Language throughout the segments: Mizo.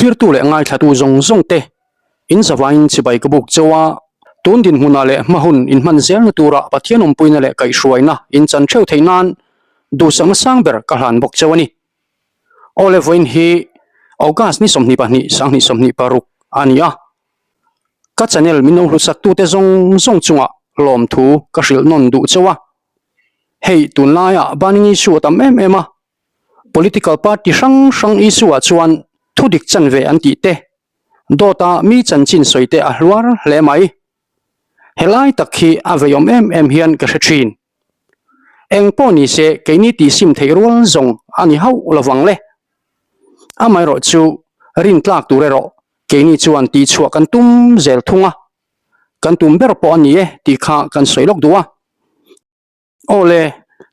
Thlirtu leh ngaithlatu zawng zawng te in zavaiin chibai ka buk cheu a, tun dinhmunah leh hma hun in hman zelna tura Pathian awmpuina leh kaihhruaina in chan theuh theih nan duhsakna sang ber ka hlan bawk cheu a ni. Awle vawiin hi August ni 22 2026 a ni a, ka channel min lo hlutsaktute zawng zawng chungah lawmthu ka hrilh nawn duh cheu a, hei tunlaiah burning issue a tam em em a, Political party hrang hrang issue ah chuan thudik chanve an tih te, dawta mi chanchin sawi te a hluar hle mai. Helai tak hi a veiawm em em hian ka hre thin. Eng pawh ni se keini tihsim theih rual zawng a ni hauh lovang le. Amaherawh chu rintlak tur erawh keini chuan tihchhuah kan tum zel thung a, kan tum ber pawh a ni e tih kha kan sawi lawk duh a. Aw le,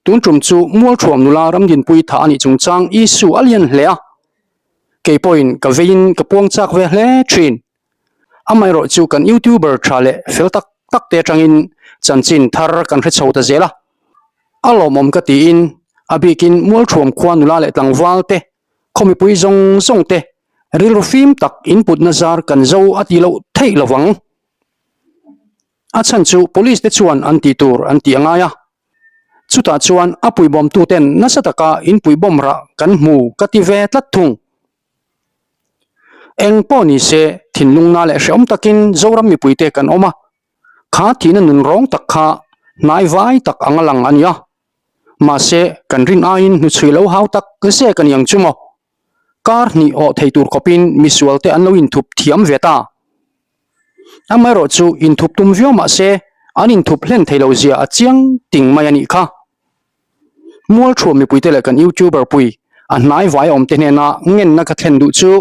tun tum chu Mualthuam nula Ramdinpui tha a nih chungchang issue a lian hle a, kei pawhin ka veiin ka puang chak ve hle thin. Amaherawh chu kan youtuber tha leh fel tak tak te atangin chanchin thar kan hre chho ta zel a, a lawmawm ka tiin a bikin Mualthuam khua nula leh tlangval te, khaw mipui zawng zawng te rilru fim tak inputna zar kan zo a tih loh theih lovang. A chhan chu police te chuan an tih tur an tih a ngai a, chutah chuan a puibawm tu ten nasa taka in puibawm rah kan hmu ka ti ve tlat thung. Eng pawh ni se thinlung na leh hrehawm takin Zoram mipui te kan awm a, kha thihna nun rawng tak kha hnai vai tak anga lang a ni a, mahse kan rin aiin hnuchhui lo hau tak zek a ni ang chu maw. Kar hnih awh thei tur khawpin misual te an lo inthup thiam ve ta. Amaherawh chu inthup tum viau mah se an inthup hlen thei lo zia a chiang ting mai a nih kha. Mualthuam mipuite leh kan youtuber pui a hnai vai awm te hnena ngenna ka thlen duh chu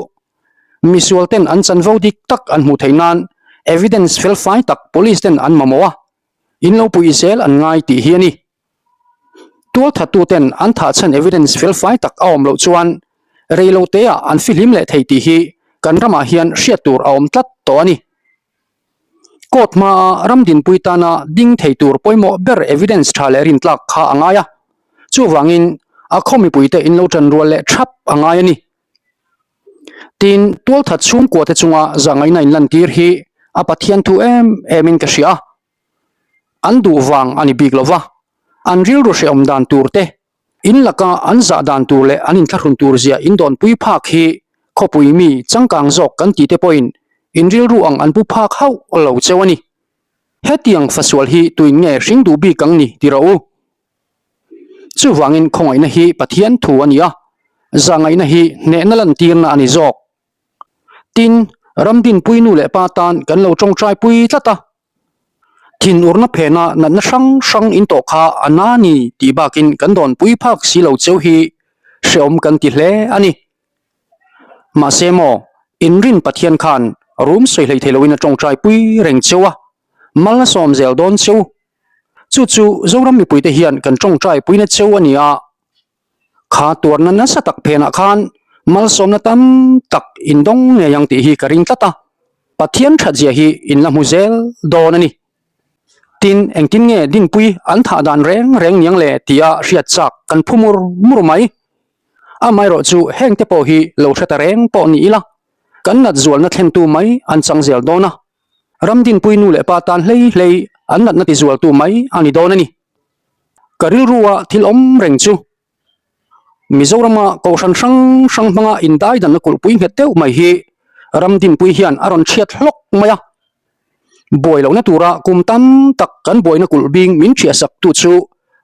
misual ten an chanvo dik tak an hmuh theih nan evidence felfai tak police ten an mamawh a, in lo puih zel an ngai tih hi a ni. Tualthattuten an thah chhan evidence felfai tak a awm loh chuan reiloteah an fihlim leh thei tih hi kan ramah hian hriat tur a awm tlat tawh a ni. Court hmaa ram dinpui tana ding thei tur pawimawh ber evidence tha leh rintlak kha a ngai a, chuvangin a khaw mipuite in lo tan rual leh thap a ngai a ni. Tin, tualthat chhungkuate chunga zahngaihna inlantir hi a Pathian thu em emin ka hria a. An duh vang a ni bik lo va, an rilru hrehawm dan tur te, in laka an zah dan tur leh an inthlahrun tur zia in dawnpui phak hi khawpui mi changkang zawk kan tih te pawhin in rilru ang an pu phak hauh lo cheu a ni. Hetiang fasual hi tuin nge hring duh bik ang ni ti rawh u. Chuvangin khawngaihna hi Pathian thu a ni a, zahngaihna hi hnehna lantirna a ni zawk. Tin, Ramdinpui nu leh pa tan kan lo tawngtai pui tlat a. Thinurna phena natna hrang hrang in tawh kha a na ni tih bakin kan dawnpui phak si lo cheu hi hrehawm kan ti hle a ni. Mahse maw, inrin Pathian khan rum sawi hlei thei loin a tawngtai pui reng cheu a, mal a sawm zel dawn cheu. Chu chu Zoram mipuite hian kan tawngtai puina cheu a ni a. Kha tuarna nasa tak phenah khan malsawmna tam tak in dawng ngei ang tih hi ka ring tlat a, Pathian thatzia hi in la hmu zel dawn a ni. Tin, engtin nge Dinpui an thah dan reng reng niang le tia hriat chak kan phu mur mur mai. Amaherawh chu hengte pawh hi lo hre ta reng pawh ni ila, kan nat zualna thlentu mai an chang zel dawn a, ram Dinpui nu leh pa tan hlei hlei an natna tizualtu mai a ni dawn a ni. Ka rilrua thil awm reng chu Mizorama kohhran hrang hrang hmanga indaidanna kulhpui nghet deuh mai hi Ramdinpui hian a rawn chhiat hlawk mai a. Buai lohna tura kum tam tak kan buaina kulh bing min chhiahsak tu chu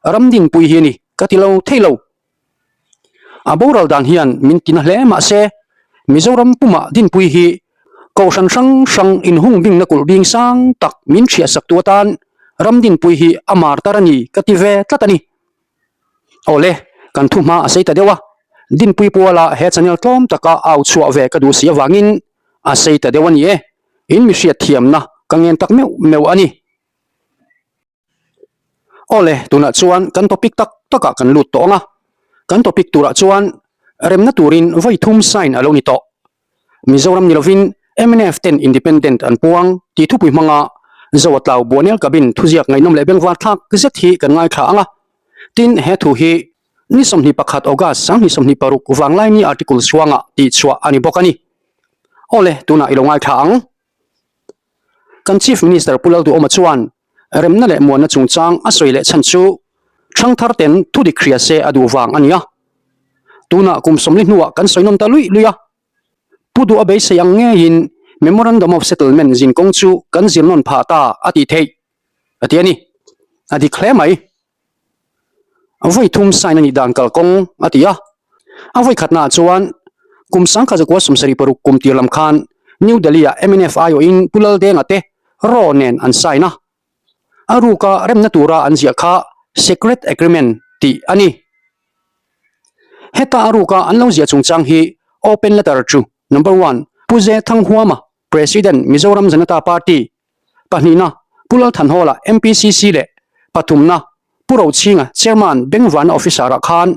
Ramdinpui hi a ni ka ti lo thei lo. A boral dan hian min tina hle mah se Mizoram pumah Dinpui hi Kohhran hrang hrang inhung bingna kulh bing sang tak min chhiahsak tu atan Ramdinpui hi a mar tar a ni ka ti ve tlat a ni. Awle, kan thu hma a sei ta deuh a, Dinpui puala he channel tlawm taka au chhuah ve ka duh si avangin a sei ta deuh a ni e, in mi hriat thiamna ka ngen tak meuh meuh a ni. Awle, tunah chuan kan topic tak takah kan lut tawh ang a, kan topic turah chuan remna turin vawi thum sign a lo ni tawh. Mizoram ni lovin mnf ten independent an puang tih thupui hmanga Zoatlau Buanel Cabin thuziak ngaihnawm leh bengvar thlak zet hi kan ngaithla ang a. Tin, he thu hi ni 21 August 2026 Vanglaini article chhuangah tihchhuah a ni bawk a ni. Awle, tunah i lo ngaithla ang. Kan Chief Minister Pu Lalduhawma chuan remna leh muanna chungchang a sawi leh chhan chu ṭhangthar ten thudik hria se a duh vang a ni a. Tunah kum 40 hnuah kan sawi nawm ta luih luih a. Pu duh a beisei ang ngeiin Memorandum of Settlement zinkawng chu kan zir nawn phah ta a tih theih a ti a ni. A dik hle mai. Vawi thum sign a nih dan kalkawng a ti a. A vawi khatnaah chuan kum 1976 kum tir lam khan New Delhi-ah mnf aiawhin Pu Laldenga te raw nen an sign a. A ruka remna tura an ziah kha Secret Agreement tih a ni. Heta a ruka an lo ziah chungchang hi Open Letter to Number One Pu Ze Thanghuama, President, Mizoram Janata Party, pahnihna Pu Lalthanhawla, MPCC leh pathumna Pu Rochhinga, Chairman, Bengvana Officer-ah khan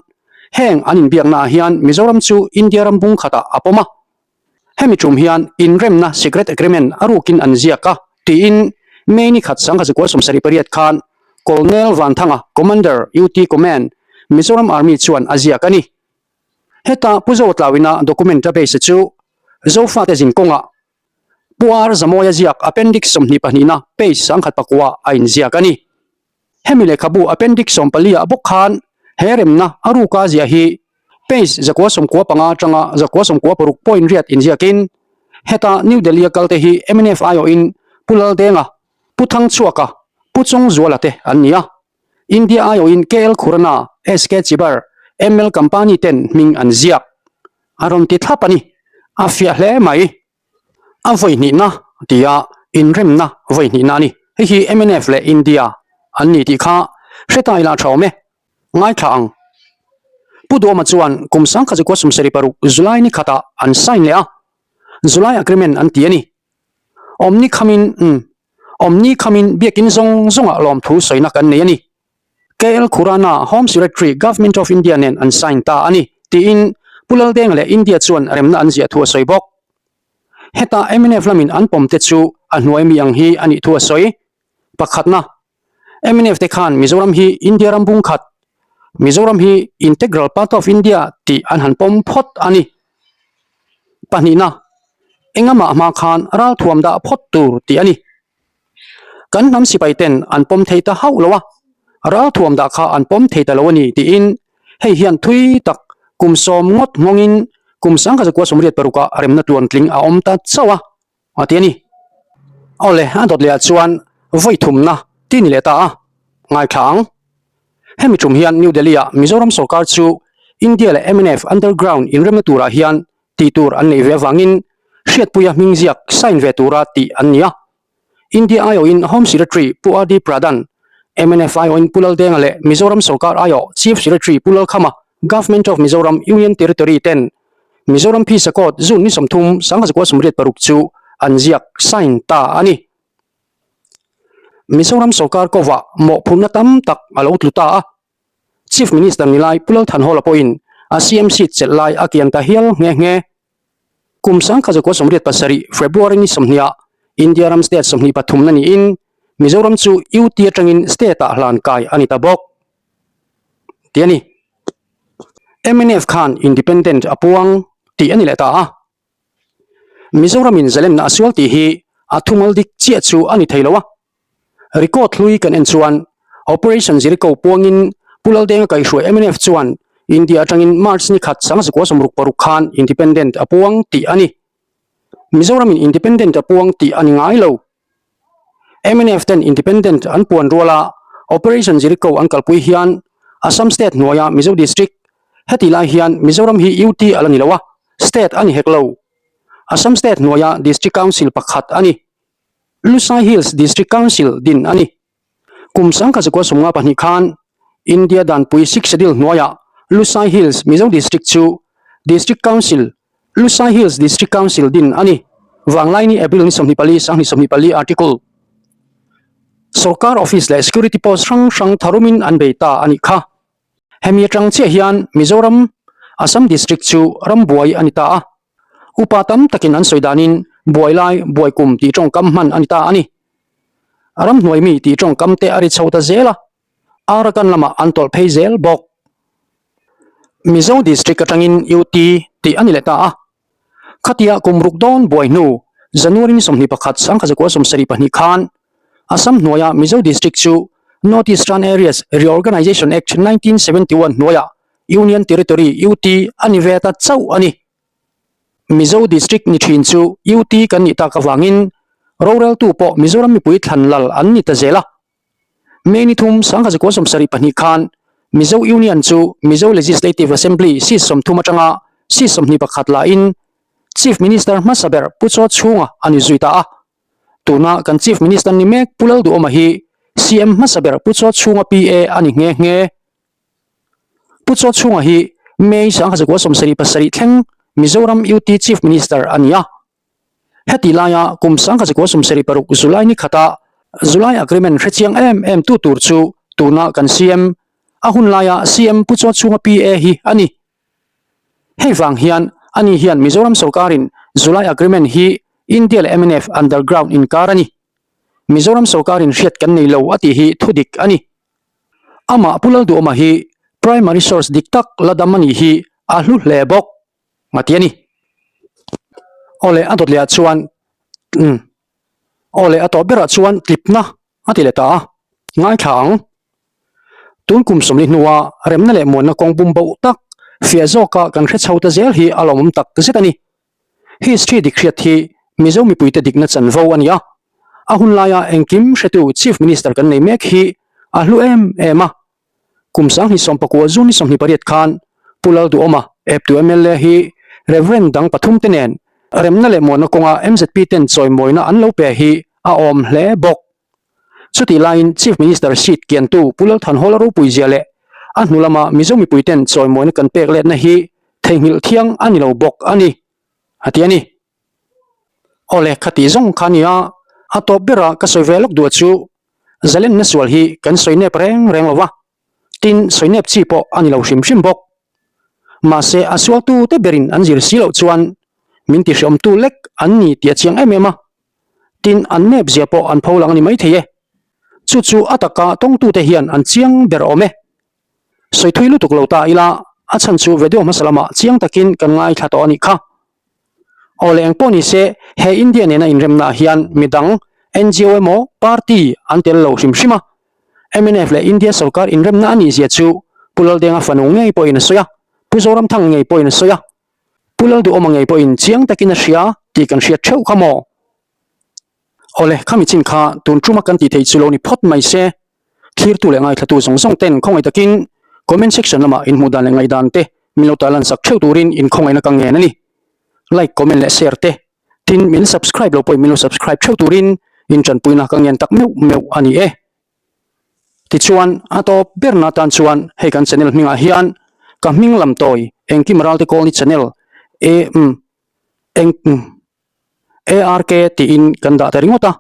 heng an inbiaknaah hian Mizoram chu India ram bung khatah a pawm a. Hemi tum hian inremna secret agreement a rukin an ziak a, tiin May ni khat 1978 khan Colonel Vanthanga, Commander, UT Command, Mizoram Army chuan a ziak a ni. Heta Pu Zotlauina document database chu Zofate zin kawngah Pu R Zamawia ziak Appendix 22 na page 1009 a inziak a ni. Hemi lehkhabu Appendix 14 ah bawk khan he remna a ruka ziah hi page 195 atanga 196 point riat inziakin heta New Delhi a kalte hi mnf aiawhin Pu Laldenga, Pu Thangchhuaka, Pu Chawngzuala te an ni a. India aiawhin KL Khurana, SK Chibar, ML Kampani ten hming an ziak. A rawn ti thlap a ni. A fiah hle mai. A vawi hnihna tia inremna vawi hnihna a ni. Hei hi mnf leh India an ni tih kha hre ta ila tha awm e. Ngaithla ang. Pu Duhawma chuan kum 1976 July ni khatah an sign leh a, July Agreement an ti a ni. Awmni khamin umm awmni khamin biakin zawng zawngah lawmthu sawina kan nei a ni. KL Khurana Home Secretary Government of India nen an sign ta a ni, tiin Pu Laldenga leh India chuan remna an ziah thu a sawi bawk. Heta mnf lamin an pawm te chu a hnuai mi ang hi a nih thu a sawi. Pakhatna, mnf te khan Mizoram hi India ram bung khat, Mizoram hi integral part of India tih an han pawm phawt a ni. Pahnihna, engamah hma khan ralthuam dah phawt tur tih a ni. Kan hnam sipai ten an pawm thei ta hauh lo a, ralthuam dah kha an pawm thei ta lo a ni tiin hei hian thui tak kum sawm ngawt nghawngin kum 1986 ah remna tluantling a awm ta chauh a, a ti a ni. Awle, a dawt leh ah chuan vawi thumna ti ni leh ta a, ngaithla ang. Hemi tum hian New Delhi ah Mizoram sorkar chu India leh mnf underground inremna turah hian tih tur an neih ve avangin Hriatpuia hming ziak sign ve tura tih an ni a. India aiawhin Home Secretary Pu RD Pradhan, mnf aiawhin Pu Laldenga leh Mizoram sorkar aiawh Chief Secretary Pu Lalkhama, Government of Mizoram Union Territory ten Mizoram Phisa Code June ni 30, 1986 chu an ziak sign ta a ni. Mizoram sorkar kovah mawhphurhna tam tak a lo tlu ta a. Chief Minister ni lai Pu Lalthanhawla pawhin a CM seat chelh lai a kian ta hial nghe nghe. Kum 1987 February ni 20 ah India ram state 23 na niin Mizoram chu UT atangin state ah hlan kai a ni ta bawk tih a ni. Mnf khan independent a puang tih a ni leh ta a. Mizoramin zalenna a sual tih hi a thumal dik chiah chu a ni thei lo a. Record hlui kan en chuan Operation Jericho puangin Pu Laldenga kaihhruai mnf chuan India atangin March ni khat 1966 khan Independent a puang tih a ni. Mizoramin Independent a puang tih a ni ngai lo. Mnf ten Independent an puan ruala Operation Jericho an kalpui hian Assam State hnuaia Mizo District hetih lai hian Mizoram hi UT a la ni lo a, State a ni hek lo. Assam State hnuaia District Council pakhat a ni. Lusai Hills District Council din a ni. Kum 1952 khan India Danpui Sixth Schedule hnuaiah Lusai Hills Mizo District chu District Council, Lusai Hills District Council din a ni. Vanglaini April ni 24, 2024 Article. Sorkar office leh security post hrang hrang tharumin an bei ta a nih kha. Hemi atang chiah hian Mizoram, Assam District chu rambuai a ni ta a. Upa tam takin an sawi danin buai lai, buai kum tih tawngkam hman a ni ta a ni. Ramhnuai mi tih tawngkam te a ri chho ta zel a, Arakan lamah an tawlh phei zel bawk. Mizo District atangin UT tih a ni leh ta a. Khatia kum ruk dawn buai hnu January ni 21 1972 khan Assam hnuaia Mizo District chu North Eastern Areas Reorganisation Act 1971 hnuaiah Union Territory, UT, a ni ve ta chauh a ni. Mizo District ni thin chu UT kan nih tak avangin roreltu pawh Mizoram mipui thlan lal an ni ta zel a. May ni thum 1972 khan Mizo Union chu Mizo Legislative Assembly seat 30 atanga seat 21 lahin Chief Minister hmasa ber Pu Chaw Chhunga a ni zui ta a. Tuna kan Chief Minister ni mek Pu Lalduhawma hi CM hmasa ber Pu Chaw Chhunga PA a ni nghe nghe. Pu Chaw Chhunga hi May 1977 thleng Mizoram UT Chief Minister a ni a. Heti laia kum 1976 July ni khata July Agreement hrechiang em em tu tur chu tuna kan CM, a hun laia CM Pu Chaw Chhunga PA hi a ni. Hei vang hian ani hian Mizoram sorkarin July Agreement hi India leh mnf underground inkar a ni. Mizoram sorkarin hriat kan nei lo a tih hi thudik a ni. Amah Pu Lalduhawma hi primary source dik tak la dam a nih hi a hlu hle bawk a ti a ni. Awle a dawt lehah chuan umm awle a tawp berah chuan tlipna a ti leh ta a, ngaithla ang. Tun kum 40 hnua remna leh muanna kawng bum boh tak fiah zawka kan hre chho ta zel hi a lawmawm tak zet a ni. History dik hriat hi Mizo mipuite dikna chanvo a ni a, a hun laia engkim hretu Chief Minister kan nei mek hi a hlu em em a. Kum 2019 June ni 28 khan Pu Lalduhawma, eptu mla hi Reverend dang pathum te nen remna leh muanna kawnga mzp ten chawimawina an lo pe hi a awm hle bawk. Chutih laiin Chief Minister seat kiantu Pu Lalthanhawla ropui zia leh a hnu lama Mizo mipui ten chawimawina kan pek letna hi theihnghilh thiang a ni lo bawk a ni, a ti a ni. Awle, khati zawng kha a ni a, a tawp bera ka sawi ve lawk duh chu zalenna sual hi kan sawi nep reng reng lo va, tin sawi nep chi pawh a ni lo hrim hrim bawk. Mahse a sualtu te berin an zir si loh chuan min tihreawmtu lek an ni tih a chiang em em a. Tin, an nep zia pawh an pho lang a ni maithei e. Chu chu a taka tawngtute hian an chiang ber awm e. Sawi thui lutuk lo ta ila, a chhan chu video hmasa lamah chiang takin kan ngaithla tawh a nih kha. Aw leh engpawh ni se, he India nena inremnaah hian midang, ngo emaw party an tel lo hrim hrim a. Mnf leh India sorkar inremna a nih zia chu Pu Laldenga fanu ngei pawhin a sawi a, Pu Zoramthanga ngei pawhin a sawi a. Pu Lalduhawma ngei pawhin chiang takin a hria tih kan hriat theuh kha maw? Awle, khami chin kha tun tuma kan tih theih chu lo ni phawt mai se. Thlirtu leh ngaithlatu zawng zawng ten khawngaih takin comment section lamah inhmuh dan leh ngaihdan te min lo tarlan sak theuh turin inkhawngaihna ka ngen a ni. Like, comment leh share te tin min subscribe lo pawhin min lo subscribe theuh turin intanpuina ka ngen tak meuh meuh a ni e. Tichuan, a tawp berna atan chuan hei kan channel hmingah hian ka hming lam tawi Engkim Ralte Kawlni channel A M Eng ARK tiin kan dah ta ringawt a,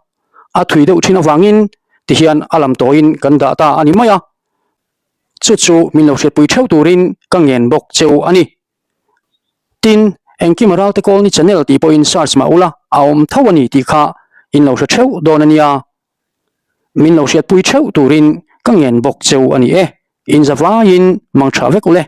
a thui deuh thin avangin tihian a lam tawiin kan dah ta a ni mai a, chu chu min lo hriatpui theuh turin ka ngen bawk che u a ni. Tin, Engkim Ralte Kawlni channel tih pawhin search mah ula a awm tho a ni tih kha in lo hre theuh dawn a nia. Min lo hriatpui theuh turin ka ngen bawk cheu a ni e. Inzavaiin mang tha vek ule.